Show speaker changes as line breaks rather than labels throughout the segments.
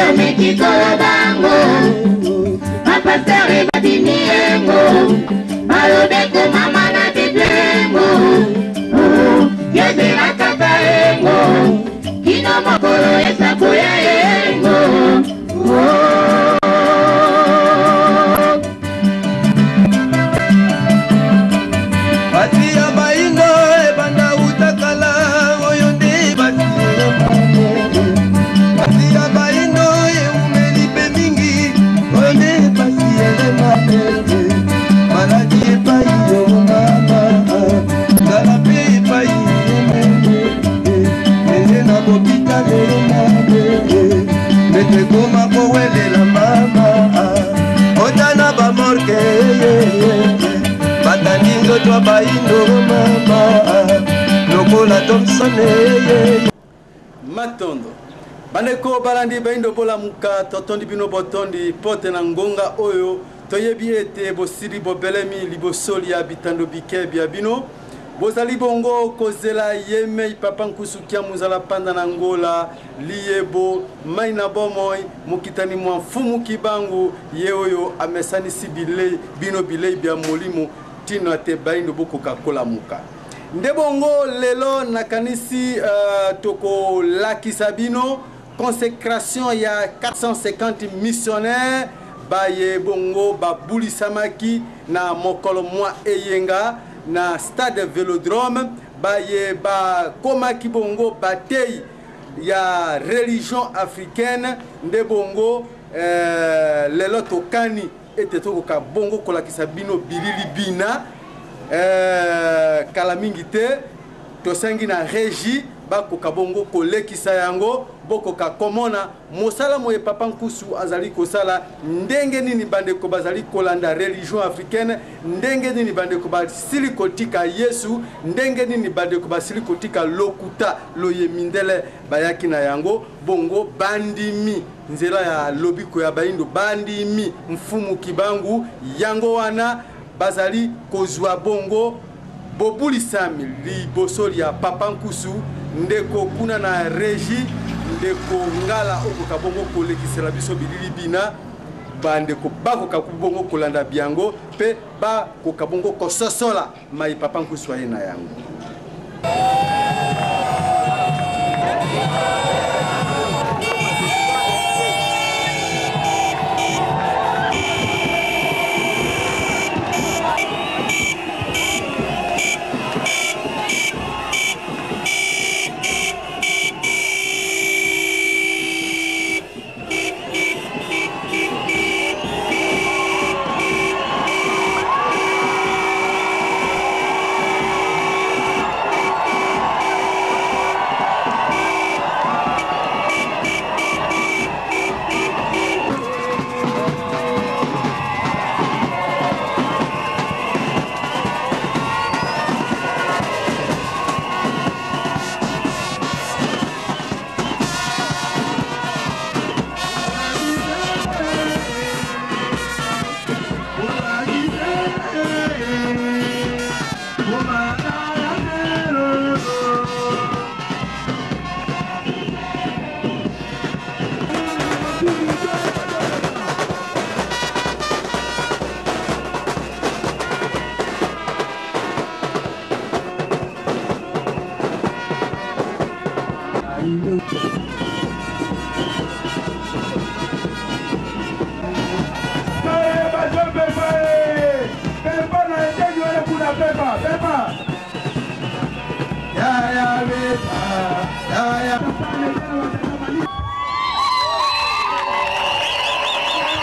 omeki kolobango bapastere babimi yengo balobi ekomama na bible yengo yozela kaka yengo kino mokolo esakoya yengo.
Pasi ya baindo ebanda uta kala oyo nde basi. Pasi ya baindo eumeli mpe mingi oyo nde pasi elemane. Maladi epai yo mama, nzala mpe epai emene. Ende na bopitale mabe, mbeto ekoma kowelela mama. Ota na bamorke batandi nzoto ya baindo mama lokola Thomson.
Matondo bandeko balandi baindo, bolamuka, totondi bino botondi pote na ngonga oyo. Toyebi ete bosili bobelemi liboso ya bitando bike bya bino, bozali bongo kozela yemei papa Nkusu Kia Muzala Panda na Ngola liyebo mai na bomoi mokitani mwa Mfumu Kibangu, ye oyo amesanisi bilei bino bilei bya molimo ntina te baindo bokoka kolamuka. Nde bongo lelo nakanisi tokolakisa bino consécration ya 450 missionnaires baye bongo babulisamaki na mokolo mwa eyenga na stade Velodrome, baye bakomaki bongo batei ya religion africaine. Nde bongo lelo tokani ete tokoka bongo kolakisa bino bilili bina kala mingi te. Tosengi na régie bakoka bongo kolekisa yango, bokoka komona mosala moye papa Nkusu azali kosala, ndenge nini bandeko bazali kolanda religion africaine, ndenge nini bandeko basili kotika Yesu, ndenge nini bandeko basili kotika lokuta loye mindele bayaki na yango. Bongo bandimi nzela ya lobiko ya baindo, bandimi Mfumu Kibangu, yango wana bazali kozwa bongo bobulisami liboso ya papa Nkusu. Ndeko kuna na régie, ndeko Ngala, okoka bongo kolekisela biso bilili bina, bandeko bakoka bongo kolanda biango mpe bakoka bongo kososola mai papa Nkusu aye na yango.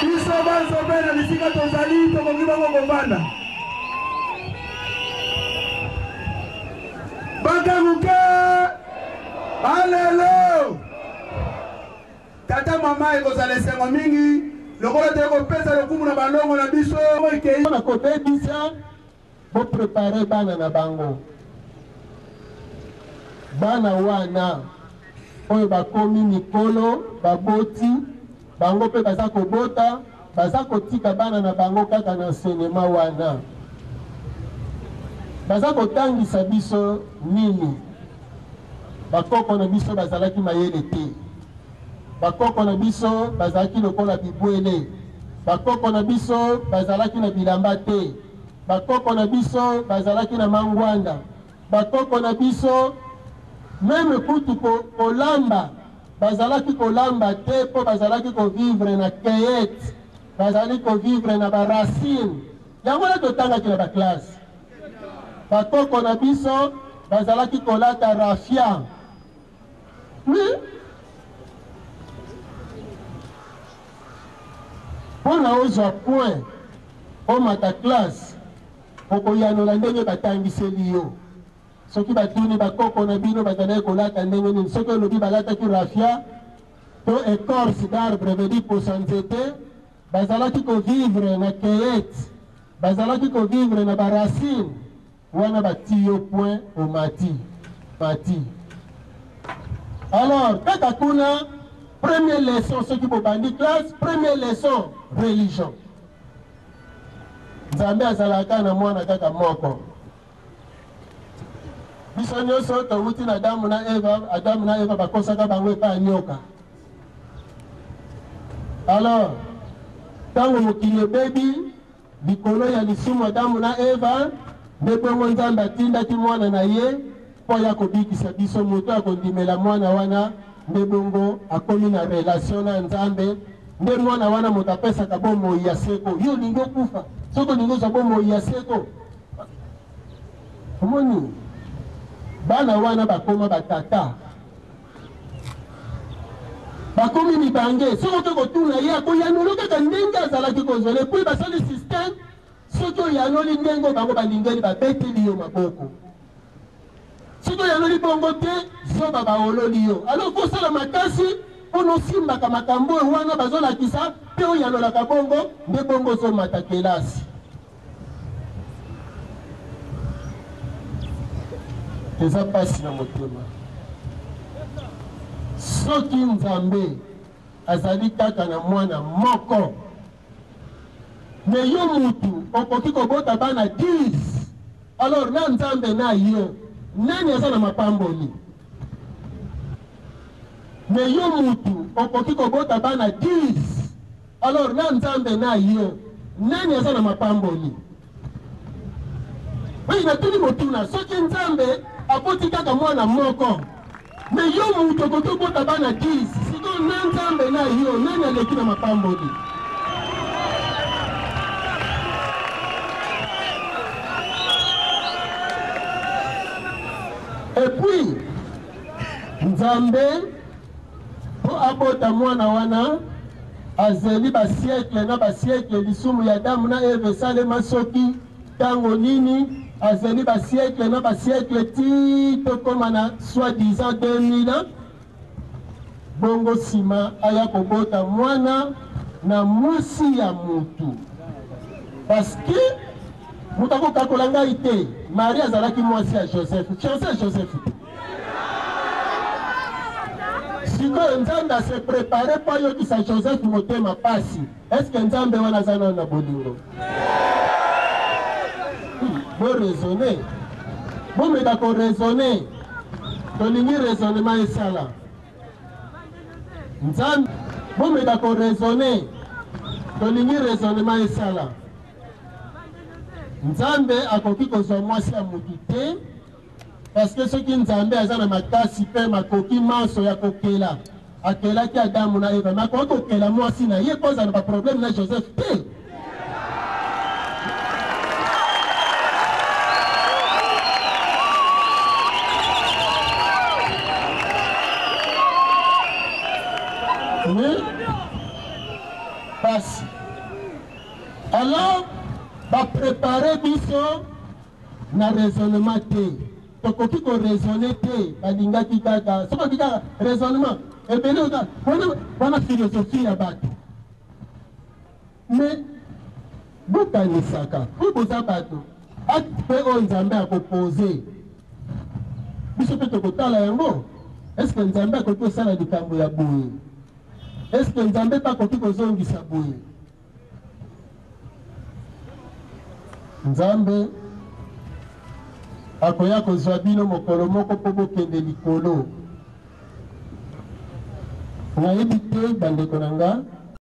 Biso banso mpe na bisika tozali tokoki bongo kovanda. Bakamuke alelo tata mama, ekozala esengo mingi lokola toye kopesa lokumu na balongo na biso ekei
na kobebisa. Boprépare bana na bango, bana wana oyo bakomi mikolo, baboti bango mpe baza kobota, baza kotika bana na bango kaka na enseignement wana. Baza kotangisa biso nini? Bakoko na biso bazalaki mayele te. Bakoko na biso bazalaki lokola bibwele. Bakoko na biso bazalaki na bilamba te. Bakoko na biso bazalaki na mangwanda. Bakoko na biso meme kutu ko, kolamba bazalaki kolamba te mpo bazalaki kovivre na cueillette, bazali kovivre na ba racine. Yango wana totangaki na baklase. Bakoko na biso bazalaki kolata rafia. Mais mpo na ozwa point omata classe, okoyanola ndenge batangiseli yo. Soki batuni bakoko na bino bazalaki kolata ndenge nini, soki olobi balataki rafia to ecorce d'arbre, veut dire poso ya nzete, bazalaki ko vivre na cueillette, bazalaki ko vivre na ba racines, wana bati yo point omati mati. Alors kaka kuna première leçon, soki bobandi classe, première leçon religion. Nzambe azalaka na mwana kaka moko. Biso nyonso towuti na Adamu na Eva. Adamu na Eva bakosaka bango epai ya nyoka. Alors ntango mokili ebebi likolo ya lisumu Adamu na Eva, nde bongo Nzambe atindaki mwana na ye mpo aya kobikisa biso. Moto akondimela mwana wana nde bongo akomi na relation na Nzambe. Nde mwana wana moto apesaka bomoi ya seko. Yo olingi okufa? Soki olingi ozwa bomoi ya seko, omoni bana wana bakoma batata, bakomi mibange. Soki oke kotuna ye, akoyanolo kaka ndenge azalaki kozwela. Epui basali systeme, soki oyanoli ndenge oyo bango balingeli, babeteli yo maboko. Soki oyanoli bongo te, zoba, baololi yo. Alors kosala makasi mpona osimbaka makambo oyo wana bazolakisa mpe oyanolaka bongo, nde bongo ozomata kelasi. Eza mpasi na motema soki Nzambe azali kaka na mwana moko, me yo mutu okoki kobota bana 10. Alors na Nzambe na yo, nani aza na mapamboli? Me yo mutu okoki kobota bana 10. Alors na Nzambe na yo, nani aza na mapamboli? Oui, natuni motuna, soki Nzambe aboti kaka mwana moko, me yo mutu okoki obota bana 10, sikoyo na Nzambe na yo, nani aleki na mapamboli? Et puis Nzambe mpo abota mwana wana azeli basiekle na basiekle. Lisumu ya Adamu na Eve esalema soki ntango nini? Azeli basiekle na basiekle ti tokóma na soi-disant 2000 ans. Bongo nsima aya kobota mwana na mwasi ya mutu, parce que moto akokakola ngai te. Marie azalaki mwasi ya Joseph, fiancé ya Joseph te. Sikoyo Nzambe ase prepare mpo ayokisa Joseph motema pasi. Eske Nzambe wana aza nano na bolingo? Bo raisonne, bomeka ko raisonne. Tolingi raisonnement esala Nzambe. Bomeka ko raisonne, tolingi raisonnement esala. Nzambe akoki kozwa mwasi ya mutu te, parce que soki Nzambe aza na makasi mpe makoki manso ya kokela, akelaki Adamu na Eva, mais akoki kokela mwasi na ye mpo aza na baproblème na Joseph te. Mais pasi. Alors baprepare biso na raisonnement te, tokoki ko raisonner te. Balingaki kaka soki oki kaka raisonnement ebele oza wana philosophie ya bato. Mais bokanisaka mpo boza bato, acte mpe oyo Nzambe akopose biso mpe tokotala yango. Eske Nzambe akoki kosala likambo ya boye? Eske Nzambe mpe akoki kozongisa boye? Nzambe akoya kozwa bino mokolo moko mpo bokende likolo. Nayebi te bandeko na nga.